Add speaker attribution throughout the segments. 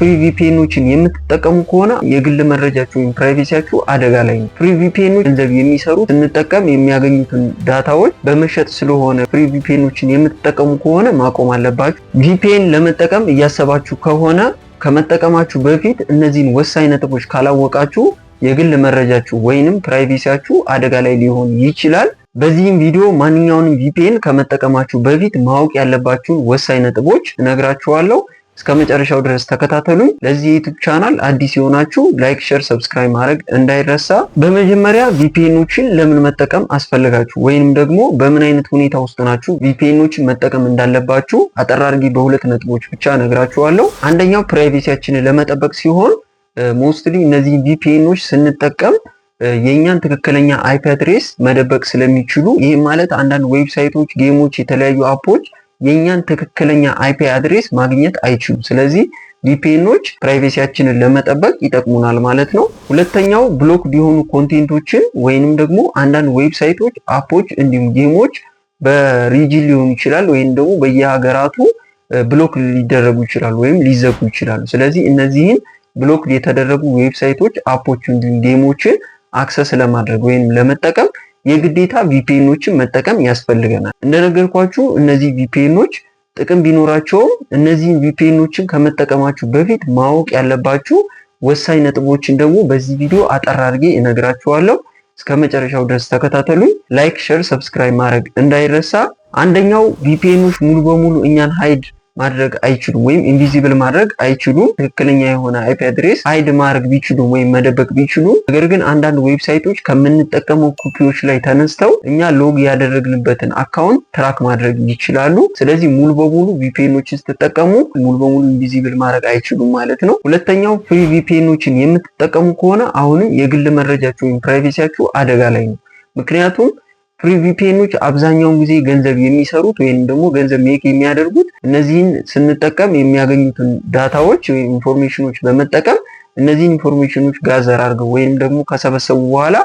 Speaker 1: Free VPN ኦችን የምትጠቀሙ ከሆነ የግል መረጃችሁ ወይም privacy ያችሁ አደጋ ላይ ነው። Free VPN ኦች ገንዘብ የሚሰሩት ስንጠቀም የሚያገኙትን data ዎች በመሸጥ ስለሆነ free VPN ኦችን የምትጠቀሙ ከሆነ ማቆም አለባችሁ። VPN ለመጠቀም እያሰባችሁ ከሆነ ከመጠቀማችሁ በፊት እነዚህን ወሳኝ ነጥቦች ካላወቃችሁ የግል መረጃችሁ ወይንም privacy ያችሁ አደጋ ላይ ሊሆን ይችላል። በዚህም ቪዲዮ ማንኛውንም VPN ከመጠቀማችሁ በፊት ማወቅ ያለባችሁን ወሳኝ ነጥቦች እነግራችኋለሁ። እስከ መጨረሻው ድረስ ተከታተሉኝ። ለዚህ የ YouTube channel አዲስ የሆናችሁ like፣ share፣ subscribe ማድረግ እንዳይረሳ። በመጀመሪያ VPN ኦችን ለምን መጠቀም አስፈለጋችሁ ወይንም ደግሞ በምን አይነት ሁኔታ ውስጥ ናችሁ VPN ኦችን መጠቀም እንዳለባችሁ አጠር አድርጌ በሁለት ነጥቦች ብቻ እነግራችኋለሁ። አንደኛው privacy ያችንን ለመጠበቅ ሲሆን mostly እነዚህ VPN ኦች ስንጠቀም የእኛን ትክክለኛ IP address መደበቅ ስለሚችሉ፣ ይህም ማለት አንዳንድ website ኦች፣ game ኦች፣ የተለያዩ app ኦች የእኛን ትክክለኛ IP address ማግኘት አይችሉም። ስለዚህ VPN ኦች privacy ያችንን ለመጠበቅ ይጠቅሙናል ማለት ነው። ሁለተኛው block የሆኑ content ኦችን ወይንም ደግሞ አንዳንድ website ኦች፣ app ኦች እንዲሁም game ኦች በ region ሊሆኑ ይችላል ወይም ደግሞ በየሀገራቱ block ሊደረጉ ይችላሉ ወይም ሊዘጉ ይችላሉ። ስለዚህ እነዚህን block የተደረጉ website ኦች፣ app ኦች እንዲሁም game ኦችን access ለማድረግ ወይም ለመጠቀም የግዴታ VPN ኦችን መጠቀም ያስፈልገናል። እንደነገርኳችሁ እነዚህ VPN ኦች ጥቅም ቢኖራቸውም እነዚህን VPN ኦችን ከመጠቀማችሁ በፊት ማወቅ ያለባችሁ ወሳኝ ነጥቦችን ደግሞ በዚህ ቪዲዮ አጠር አድርጌ እነግራችኋለሁ። እስከ መጨረሻው ድረስ ተከታተሉኝ። Like፣ share፣ subscribe ማድረግ እንዳይረሳ። አንደኛው VPN ኦች ሙሉ በሙሉ እኛን hide ማድረግ አይችሉም ወይም invisible ማድረግ አይችሉም። ትክክለኛ የሆነ IP address hide ማድረግ ቢችሉም ወይም መደበቅ ቢችሉም፣ ነገር ግን አንዳንድ website ኦች ከምንጠቀመው cookie ዎች ላይ ተነስተው እኛ log ያደረግንበትን account track ማድረግ ይችላሉ። ስለዚህ ሙሉ በሙሉ VPN ኦችን ስትጠቀሙ ሙሉ በሙሉ invisible ማድረግ አይችሉም ማለት ነው። ሁለተኛው free VPN ኦችን የምትጠቀሙ ከሆነ አሁንም የግል መረጃችሁ ወይም privacy ያችሁ አደጋ ላይ ነው። ምክንያቱም free VPN ኦች አብዛኛውን ጊዜ ገንዘብ የሚሰሩት ወይም ደግሞ ገንዘብ make የሚያደርጉት እነዚህን ስንጠቀም የሚያገኙትን data ዎች ወይም information ኦች በመጠቀም፣ እነዚህን information ኦች gather አድርገው ወይም ደግሞ ከሰበሰቡ በኋላ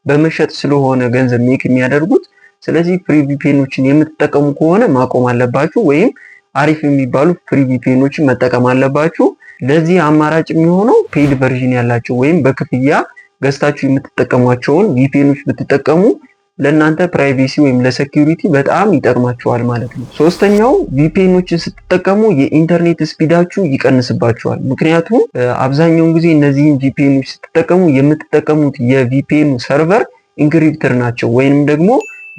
Speaker 1: በመሸጥ ስለሆነ ገንዘብ make የሚያደርጉት። ስለዚህ free VPN ኦችን የምትጠቀሙ ከሆነ ማቆም አለባችሁ ወይም አሪፍ የሚባሉ free VPN ኦችን መጠቀም አለባችሁ። ለዚህ አማራጭ የሚሆነው paid version ያላቸው ወይም በክፍያ ገዝታችሁ የምትጠቀሟቸውን VPN ኦች ብትጠቀሙ ለእናንተ privacy ወይም ለ security በጣም ይጠቅማችኋል ማለት ነው። ሶስተኛው VPN ኦችን ስትጠቀሙ የኢንተርኔት speed ኣችሁ ይቀንስባችኋል። ምክንያቱም አብዛኛውን ጊዜ እነዚህን VPN ኦች ስትጠቀሙ የምትጠቀሙት የ VPN server encrypted ናቸው ወይንም ደግሞ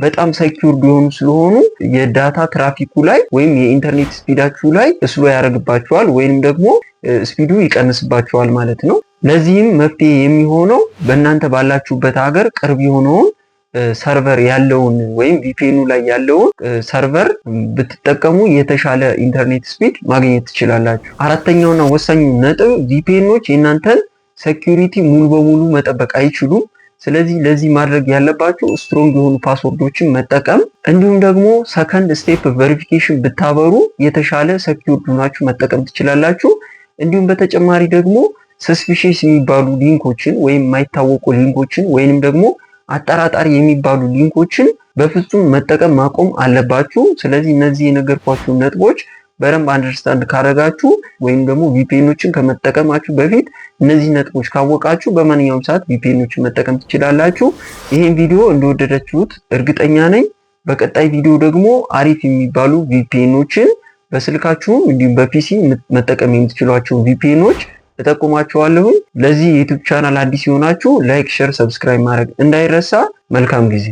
Speaker 1: በጣም secured የሆኑ ስለሆኑ የ data traffic ኩ ላይ ወይም የኢንተርኔት speed ኣችሁ ላይ slow ያደርግባችኋል ወይንም ደግሞ speed ኡ ይቀንስባችኋል ማለት ነው። ለዚህም መፍትሄ የሚሆነው በእናንተ ባላችሁበት ሀገር ቅርብ የሆነውን server ያለውን ወይም VPN ኑ ላይ ያለውን server ብትጠቀሙ የተሻለ ኢንተርኔት speed ማግኘት ትችላላችሁ። አራተኛውና ወሳኙ ነጥብ VPN ኦች የእናንተን security ሙሉ በሙሉ መጠበቅ አይችሉም። ስለዚህ ለዚህ ማድረግ ያለባችሁ strong የሆኑ password ኦችን መጠቀም እንዲሁም ደግሞ second step verification ብታበሩ የተሻለ secured ሆናችሁ መጠቀም ትችላላችሁ። እንዲሁም በተጨማሪ ደግሞ suspicious የሚባሉ link ኦችን ወይም የማይታወቁ link ኦችን ወይንም ደግሞ አጠራጣሪ የሚባሉ link ኦችን በፍጹም መጠቀም ማቆም አለባችሁ። ስለዚህ እነዚህ የነገርኳችሁ ነጥቦች በደንብ understand ካደረጋችሁ ወይም ደግሞ VPN ኦችን ከመጠቀማችሁ በፊት እነዚህ ነጥቦች ካወቃችሁ በማንኛውም ሰዓት VPN ኦችን መጠቀም ትችላላችሁ። ይህን ቪዲዮ እንደወደዳችሁት እርግጠኛ ነኝ። በቀጣይ ቪዲዮ ደግሞ አሪፍ የሚባሉ VPN ኦችን፣ በስልካችሁም እንዲሁም በ PC መጠቀም የምትችሏቸው VPN ኦች እጠቁማችኋለሁኝ። ለዚህ የ YouTube channel አዲስ የሆናችሁ like፣ share፣ subscribe ማድረግ እንዳይረሳ። መልካም ጊዜ።